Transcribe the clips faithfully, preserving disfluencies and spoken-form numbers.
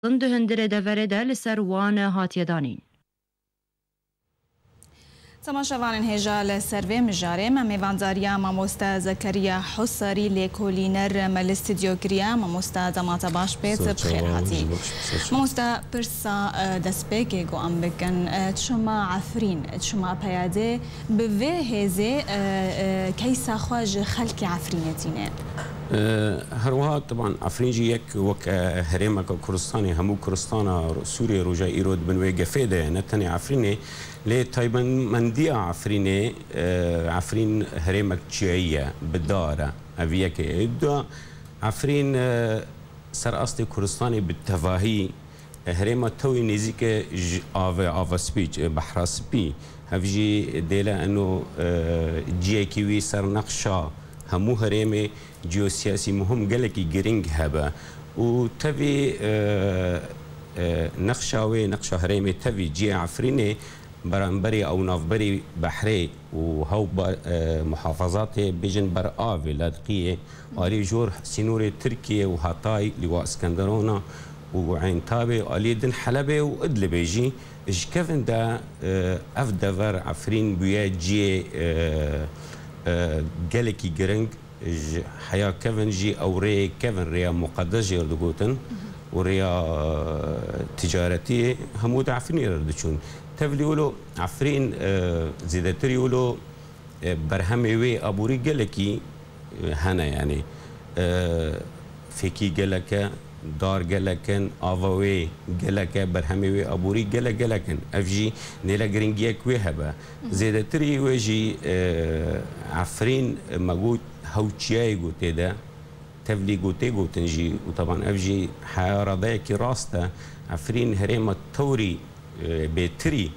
di hundirê deverê de li ser wan hatiye danîn. Temaşevanên hêja, li ser vê mijarê me mêvandariya mamoste Zekeriya Husarî, lêkolîner, me li stûdyo kiriye. Mamoste, dema te baş bêt, bi xêr hatî. Mamoste, pirsa, e, destpêkê ku em bikin, e, çima Efrîn, çima P Y D bi vê hêzê, e, e, keysa xwe ji xelkê Efrînê tîne? E, her wiha, teban, Efrîn jî yek wek, e, herêmeke Kurdistanê, hemû Kurdistana Sûriyê roja îro di bin wê gefê de ye, ne tenê Efrînê. Lê taybetmendiya Efrînê, e, Efrîn herêmek çiyayî ye, bi dar e. Ev yek e. Ê du, Efrîn, e, ser astê Kurdistanê bi tevahî, e, herêma tewî nêzîk e ji avê, Ava Spî, e, Behra Spî. Hev jî dêle eno, e, ciyekî wî ser nexşa hemû herêmê ciyosiyasî muhim gelekî giring hebe. Û tevî, e, e, nexşa wê, nexşa herêmê tevî ciyê Efrînê beramberî ew navberî behrê û hew ba-, e, muhafazatê bêjin ber avê, Ladqiyê, alî jor sînorê Tirkiyê û Hatay, Lîwa Iskenderona û Eyn Tabê, alî din Helebê û Idlibê jî ji kevin de, e, ev dever Efrîn bûye ciyê, e, e, gelekî giring. Ji heya kevin jî ew rêyê kevin, rêya muqedes jê re digotin û rêya, e, ticaretiyê hemû di Efrînê re diçûn. Tevlî wilo Efrîn, e, zêdetirî wilo, e, berhemê wê aborî gelekî, e, hene, yanî, e, fêkî gelek e, dar gelek in, ava wê gelek e, berhemê wê aborî gelek gelek in. Ev jî nêle giringiyek wê hebe. Zêdetirî wê jî, e, Efrîn, e, me got, hew çiyayê ku tê de, tevlî ku tê gotin jî, û teban ev jî heya radeyekî rast e. Efrîn herêma tewrî, e, bêtirî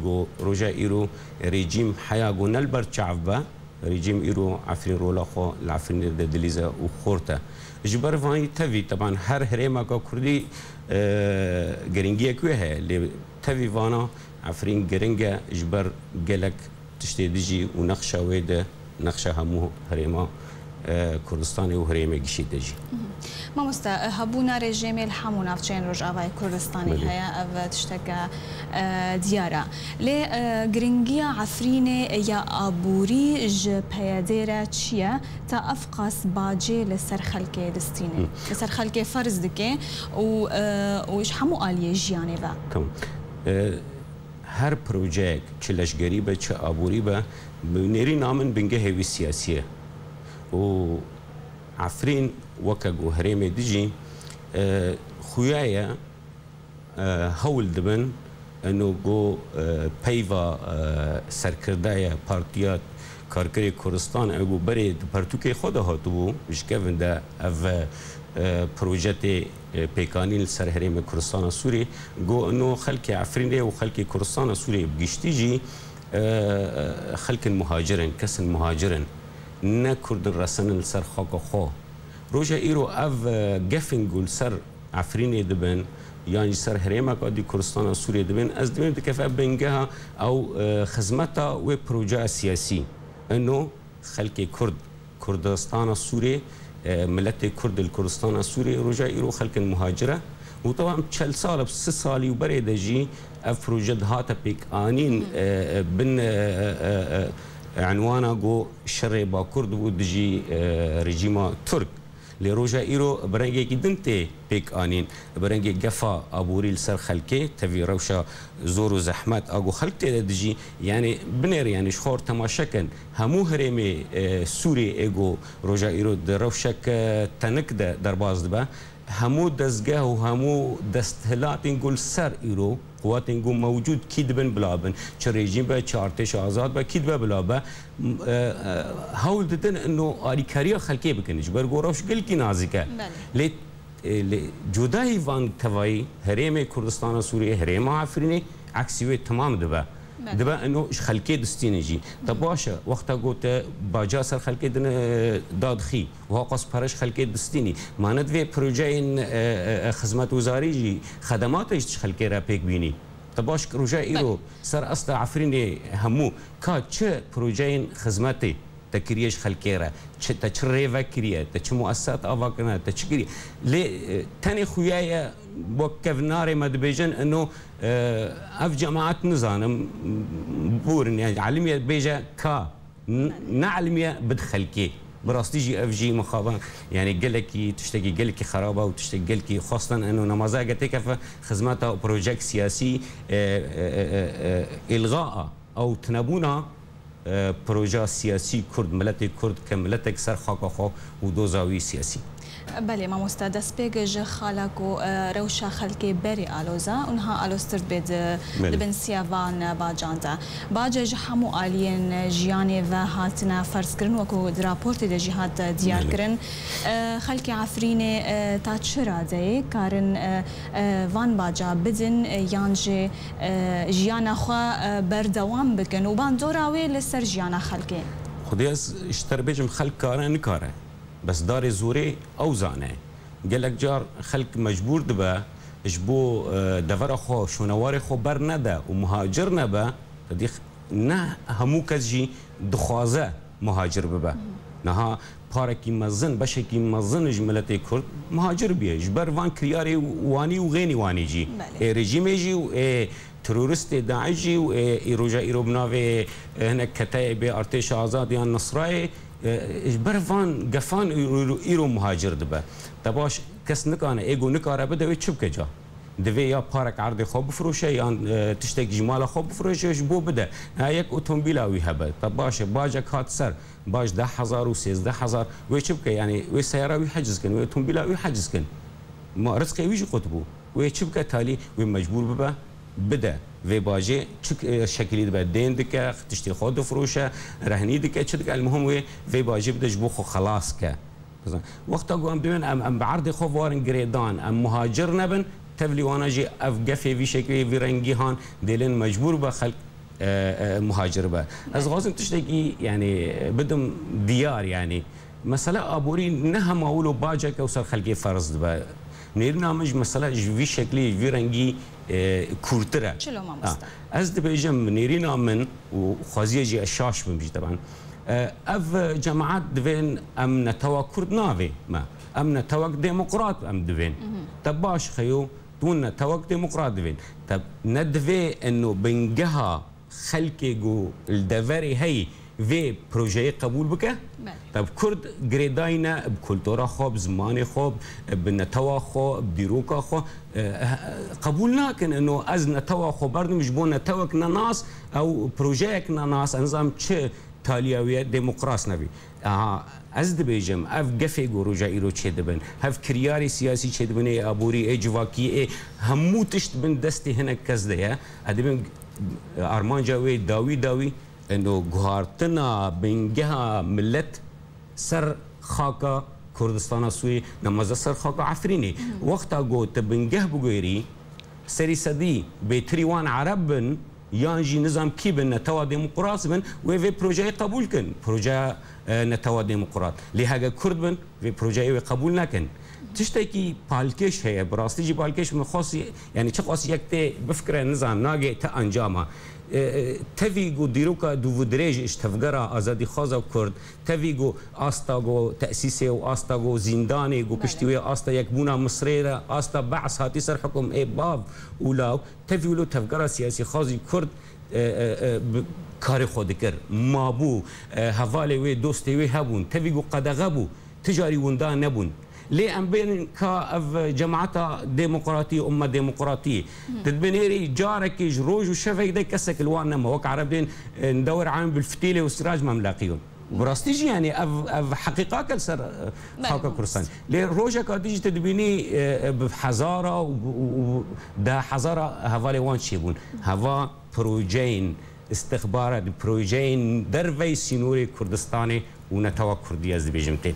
ku roja îro rejîm heya ku ne li ber çav be, rejîm îro Efrîn rola xwe li Efrînê de dilîze û xurt e. Ji ber vanî tevî, teban her herêmeka Kurdî, e, giringiyek wê heye, lê tevî vana Efrîn giring e ji ber gelek tiştê dijî û nexşa wê de nexşa hemû herêma, e, Kurdistanê û herêmê gişî de jî. Mamoste, e, hebûna rejîmê li hemû navçeyên Rojavayê Kurdistanê Belê. heye, ev tişteke, e, diyar e. Lê, e, giringiya Efrînê ya aborî ji P Y D re çi ye? Te ev qas bacê li ser xelkê distîne. Hı. Li ser xelkê ferz dike û, e, û ji hemû aliyê jiyanê ve. Tamam. E, her projeyek, çi leşgerî be, çi aborî be, bi nêrîna min bingehê wî siyasî ye. Û Efrîn weke ku herêmê dijî, e, xuya ye, e, hewl dibin, eno ku, e, peyva, e, serkirdaya Partiya Karkerê Kurdistan, e, ku berê di pertûkê xwe de hatibû, ji kevin de ev, e, proje tê, e, pêkanîn li ser herêmê Kurdistana Sûrê, ku eno xelkê Efrînê û xelkê Kurdistana Sûrê bi giştî jî, e, xelkin muhacir in, kesin muhacir in, ne Kurd in, resin in li ser xaka xwe. Roja îro ev, e, gefên ku li ser Efrînê dibin, yan jî ser herêmeka dî Kurdistana Sûriyê dibin, ez dibêm dikeve bingeha ew, e, xizmeta wê projeya siyasî. Ino xelkê Kurd, Kurdistana Sûrê, e, miletê Kurd li Kurdistana Sûrê roja îro xelkin muhacir e. Û tewa em çel sal, bi si salî û berê de jî ev proje dihate pêkanîn, e, e, bin, e, e, e, e, enwana ku şerê Bakur dibû dijî, e, rejîma Tirk. Lê roja îro bi rengekî din tê pêk anîn. Bi rengê gefa aborî li ser xelkê, tevî rewşa zor û zehmet a ku xelk tê de dijî, yanî binêre, yanî ji xwe re temaşe kin. Hemû herêmê, e, Sûriyê ê ku roja îro di rewşeke tenik de derbas dibe, hemû dezgeh û hemû desthilatên ku li ser îro, quwetên ku mewcûd kî dibin bila bin, çi rejîm be, çi artêşa azad be, kî dibe bila be, m-, e, e, hewl didin ino alîkariya xelkê bikin. Ji ber ku rewş gelkî nazik e. Belê. Lê, e, lê cudahî van tevayî herêmê Kurdistana Sûriyê, herêma Efrînê, eksî wê temam dibe. Belê. Dibe ino ji xelkê distîne jî. Te baş e, wexta ku te baca ser xelkê dine, e, dadixî, wiha qas pere ji xelkê distînî. Ma ne divê projeyên, e, e, e, xizmetguzarî jî, xedemata jî ji xelkê re pêk bînî. Te baş, roja îro ser asta Efrînê hemû ka çi projeyên xizmetê te kiriye ji xelkê re, çi, te çi rêve kiriye, te çi muesesat ava kirine, te çi kiriye. Lê, e, tenê xuya ye Wek kevnarê me dibêjin, ino, e, ev cemaet nizanim, bûrin, yani elimiye bêje ka, n-, ne elimiye bid xelkê. Bi rastî jî ev jî mixabin, yani gelekî, tiştekî gelekî xerab e û tiştekî gelekî xwestin, ino nemaze ege têkefe xizmeta û projek siyasî, e, e, e, e, e, îlxa a, ew tunebûna, e, proja siyasî Kurd, miletê Kurd ke miletek ser xaka xwe û doza wî siyasî. Belê mamoste, destpêk ji xala ku, e, rewşa xelkê berê aloz e û niha aloztir dibe di, Belê. di bin siya van bacan de. Bace ji hemû aliyên jiyanê ve hatine ferzkirin, wekû di raportê de jî hat diyar Belê. kirin. E, xelkê Efrînê, e, ta çi radeyê karin, e, e, van baca bidin, e, yan jî, e, jiyana xwe, e, berdewam bikin û bandora wê li ser jiyana xelkê? Xwedê ez ji te re bêjim, xelk kare nikare. Bes darê zorê ew zane. Gelek car xelk mecbûr dibe ji bo, e, devera xwe, şonewarê xwe bernede û muhacir nebe, te dî ne hemû kes jî dixwaze muhacir bibe. Niha parekî mezin, beşekî mezin ji miletê Kurd muhacir bûye. Ji ber van kiryarê wanî û xênî wanî jî. Belê. Ê rejîmê jî û ê teroristê DAIŞ jî û ê îroja îro bi navê, e, hinek keteyê bê Artêşa Azad yan Nisrayê, e, ji ber van gefan îro, îro, îro muhacir dibe. Te baş kes nikane, ê ku nikare bide wê çi bike ca? Divê ya parek erdê xwe bifroşe, yan, e, tiştek ji mala xwe bifroşe, ji bo bide. Ha, yek otomobîla wî hebe. Te baş e, bacek hat ser, baş deh hezar û sêzdeh hezar, wê çi bike? Yani wê seyara wî heciz kin, wê otomobîla wî heciz kin. Ma rizqê wî jî qut bû. Wê çi bike talî? Wê mecbûr bibe, bide. Vê bacê çi, e, şekilî dibe? Dên dike, tiştê xwe difroşe, rehnî dike, çi dike? El muhim wê vê bacê bide ji bo xwe xelas ke. Bizan. Wexta ku em dibên em, em bi erdê xwe warin girêdan, em muhacir nebin, tevlî wana jî ev gefê vî şekilê, vî rengî han dêlên mecbûr be xelk, e, e, muhacir be. Ez dixwazim tiştekî, yani, bidim diyar, yani. Mesela aborî ne hema wilo bacek ew ser xelkê ferz dibe. Nêrîna min ji mesela ji vî şeklî, ji vî rengî, e, kûrtir e. Çilo mamoste? Ha, ez dibêjim, nêrîna min û xweziyê jî ez şaş bim jî teben. E, ev cemaat divên em netewa Kurd navê me. Em netewek demokrat em divên. Te baş xeyo, tu netewek demokrat divên. Te ne divê eno bingeha xelkê ku li deverê heyî vê projeyê qebûl bike. Belê. Te bi Kurd girêdayî ne, bi kultura xwe, bi zimanê xwe, bi netewa xwe, bi dîroka xwe, e, qebûl nakin. Eno ez netewa xwe berdim ji bo netewek nenas, ew projeyek nenas, ez nizam çi taliya wî ye, demokras nebî. Aha, ez dibêjim, ev gefê ku roja îro çêdibin, hev kiryarê siyasî çêdibin, ê aborî, ê civakî, ê hemû tişt bin destê hinek kes de ye. Ez dibêm armanca wê dawî dawî, eno guhartina bingeha milet ser xaka Kurdistana Sûrî, nemaze ser xaka Efrînê. Wexta ku te bingeh bigwêrî, serî sedî bêtirî wan Ereb bin, yan jî nizam kî bin, netewa demokrat bin, wê vê projeyê qebûl kin. Projeya, e, netewa demokrat. Lê hege Kurd bin, vê projeyê wê qebûl nekin. Tiştekî palkêş heye, bi rastî jî palkêş min xwest, yani çi xwest yek tê bifikire, nizam nagê te encama. E, e, tevî ku dîroka dû û dirêj ji tevgera azadîxwaza Kurd, tevî ku asta ku tesîsê û asta ku zîndanê ku Belê. piştî wê asta yekbûna Misrê re, asta Be's hatî ser hukum ê bav û law, tevî wilo tevgera siyasî xwazî Kurd, e, e, e, bi karê xwe dikir. Mabû, e, hevalê wê, dostê wê hebûn. Tevî ku qedexe bû, ti carî winda nebûn. Lê em bên ka ev cemaeta demokratî, umma demokratî, Hmm. di binêrî carekê ji roj û şevek de kesek li wan nema. Wek Ereb bên, e, ندور عليهم بالفتيلة والسراج ما ملاقيهم. Bi rastî jî, yani, ev, ev heqîqak e li ser, e, Belê, xaka mamoste. Kurdistan. Lê rojeka din jî te dibînî, e, e, bi hezara û, û, û deh hezara hevalê wan çêbûn. Heva projeyên istixbarat, projeyên dervey sînorê Kurdistanê û netewa Kurdî, ez dibêjim tê.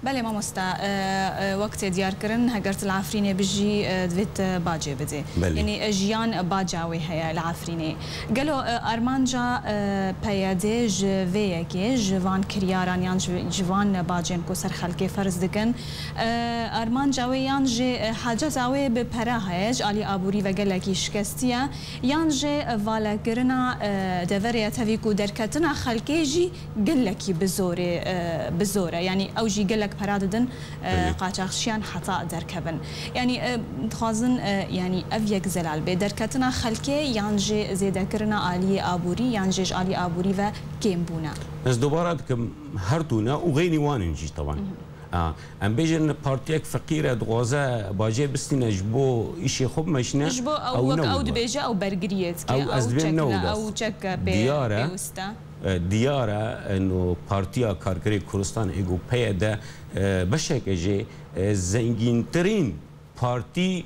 Belê, mamoste, e, e, wek tê diyar kirin, heger tu li Efrînê bijî, e, divê tu bacê bidê. Belê. Yanî, e, jiyan baca wê heye li Efrînê. Gelo, e, armanca, e, P Y D ji vê yekê, ji van kiryaran yan ji, ji van bacên ku ser xelkê ferz dikin, e, armanca wê yan jî, e, haceta wê bi pere heye, ji alî aborî ve gelekî şikestî ye, yan jî, e, valekirina, e, deverê ye, tevî ku derketina xelkê jî gelekî bi zorê, e, bi zor e. Yanî ew jî gelek pera didin, e, Belê. qaçaxçiyan heta derkevin. Yanî, e, dixwazin, e, yanî ev yek zelal bê. Derketina xelkê yan jî zêdekirina aliyê aborî yan jî ji aliyê aborî ve kêm bûne? Ez dubara dikim, her du ne û xeynî wan in jî teban. Mhm. A, em bêjin partiyek feqîr e, dixwaze bajêr bistîne ji bo îşê xwe bimeşîne, Ji bo ew ew wek ne ew wilo. dibêje, ew bergiriyê dike, Ew ez ew dibêm çek ne ne, wilo. ew çek pê-, Diyar e. pêwist e. E, diyar e, eno Partiya Karkerê Kurdistan ê ku P Y D, e, beşeke jê, e, zengîntirîn partî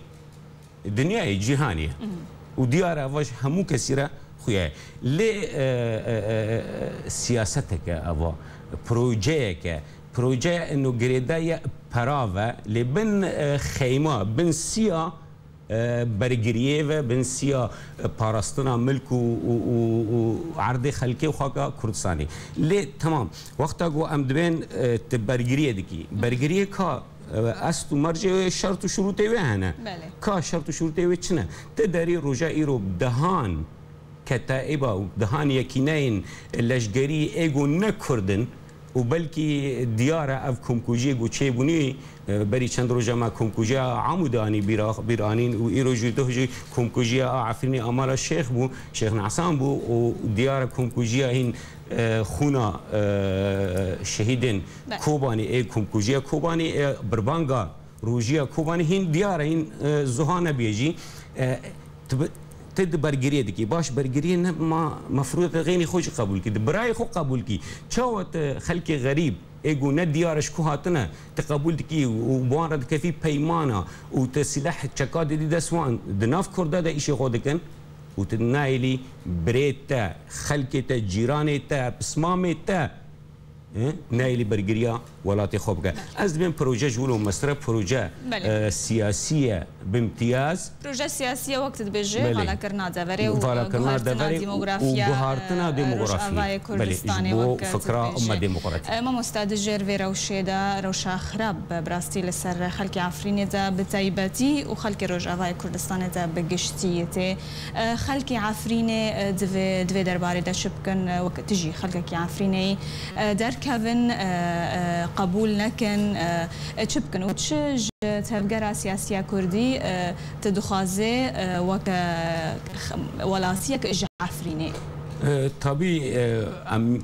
dinyayê, cîhanê ye. Mhm. Û diyar e, eva ji hemû kesî re xuya ye. Lê, e, e, e, e, siyaseteke eva, projeyeke, projeya eno girêdayî pera ve, lê bin, e, xeyma, bin siya e, bergiriyê ve, bin siya, e, parastina milk û, û, û, û erdê xelkê û xaka Kurdistanê. Lê temam, wexta ku em dibên, e, ti bergiriyê dikî, bergiriyê ka, e, est û mercê wê, şert û şurûtê wê hene. Belê. Ka şert û şurûtê wê çi ne? Ti derî roja îro bi dehan kete êba û dehan yekîneyên leşgerî ê ku ne Kurd in, û belkî diyar e ev komkujiyê ku çêbûnî, e, berî çend roja me komkujiya Amûdê anî bîra-, bîr anîn û îro jî doh jî komkujiya a Efrînê Amala Şêx bû, Şêx Nesan bû û diyar e komkujiya hîn, e, xûna, e, şehîdên Be. Kobanê, ê komkujiya Kobanê, ê birbanga rojiya Kobanê hîn diyar e, hîn, e, zuha nebiye jî. E, tu bi-, tu di bergiriyê dikî. Baş, bergiriyê ne ma, mefrûd e xeynî xwe jî qebûl kî. Di birayê xwe qebûl kî. Çawa tu xelkê xerîb, ê ku ne diyar e ji ku hatine, tu qebûl dikî û bi wan re dikefî peymana û tu sîleh çeka didî dest wan, di nav Kurda de îşê xwe dikin û tu nayêlî birê te, xelkê te, cîranê te, pismamê te, e, nayêlî bergiriya welatê xwe bike. Ez dibêm proje ji wilo mestre, proje, Belê. e, siyasî ye, bi îmtiyaz. Proje siyasî ye, wek tu dibêjî, Belê. valakirina deverê û, Valakirina guhartina deverê û demografya, guhartina e, demografiyê. Rojavayê Belê, Kurdistanê, ji bo wek tu fikra dibêjî. umma demokratîk. E, mamoste, di jêr vê rewşê de, rewşa xirab, bi rastî li ser xelkê Efrînê de bi taybetî û xelkê Rojavayê Kurdistanê de bi giştî tê. E, xelkê Efrînê, e, divê, divê derbarê de çi bikin, e, wek tu jî xelkekî Efrînê yî, e, derkevin, e, e, qebûl nekin, e, e, çi bikin û çi ji tevgera siyasiya Kurdî, e, tu dixwazê, e, wek, e, x-, welatiyek ji Efrînê? E, tabî, e, em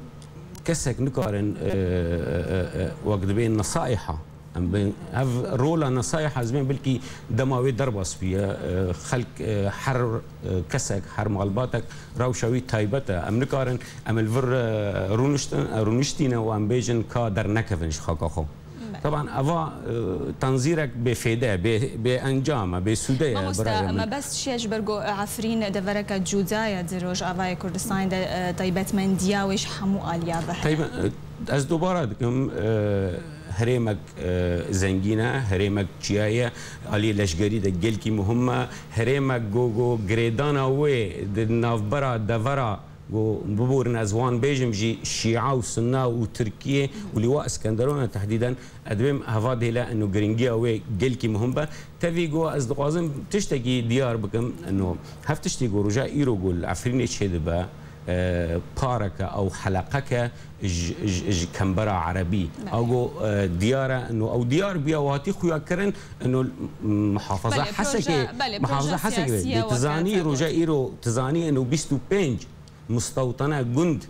kesek nikarin, e, e, e, e, wek dibê nesaiha. Em bên, ev rola nesayê hezbên belkî dema wê derbas bûye, e, xelk, e, her, e, kesek, her malbatek rewşa wî taybet e. Em nikarin em li vir, e, rûniştin, e, rûniştîne û em bêjin ka dernekevin ji xaka xwe. Belê. Teban eva, e, tenzîrek bêfêde, bê, bêencam e, bêsûde ye, Mamoste, birayê min. mebest çi ye ji ber ku Efrîn devereke cuda ye di Rojavayê Kurdistanê de, e, taybetmendiya wê ji hemû aliya ve heye? Taybe-, e, ez dubara dikim, e, herêmek e, zengîn e, herêmek çiyayê ye, aliyê leşgerî de gelkî muhim e, herêmek ku, ku girêdana wê di navbera devera ku biborin ez wan bêjim jî Şîa û Sunna û Tirkiye û Lîwa Iskenderun e tehdîden, ez dibêm heva dêle eno giringiya wê gelkî muhim be. Tevî ku ez dixwazim tiştekî diyar bikim, eno hev tiştî ku roja îro ku li Efrînê çêdibe, e, pareke ew heleqeke ji, ji, ji kembera erebî. Belê. Ew go, e, diyar e, no ew diyar bûye û hatî xuya kirin, no muhafaza Belê, Hesekê, proje, belê, muhafaza proje Hesekê, siyasî ye, dê tu zanî, weke roja îro tu zanî, no bîst û pênc mustewtene gund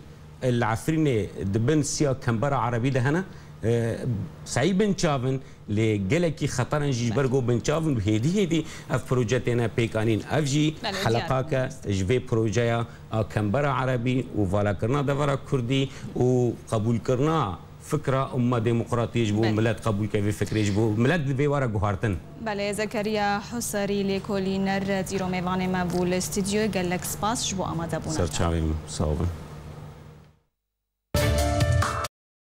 li Efrînê di bin siya kembera erebî de hene. E, sehî bin çav in, lê gelekî xeter in jî ji ber Belê. ku binçav in û hêdî hêdî ev proje têne pêkanîn. Ev jî Belê, diyar xeleqake bû. ji vê projeya a kembera erebî û valakirina devera kurdî û qebûlkirina fikra umma demokratiyê ji bo Belê. milet qebûlke vê fikrê ji bo milet divê were guhartin. Belê, Zekeriya Husarî, lêkolîner, îro mêvanê me bû li stûdyoyê. Gelek spas ji bo amadebûna te. Ser çavê min. Sağ olun.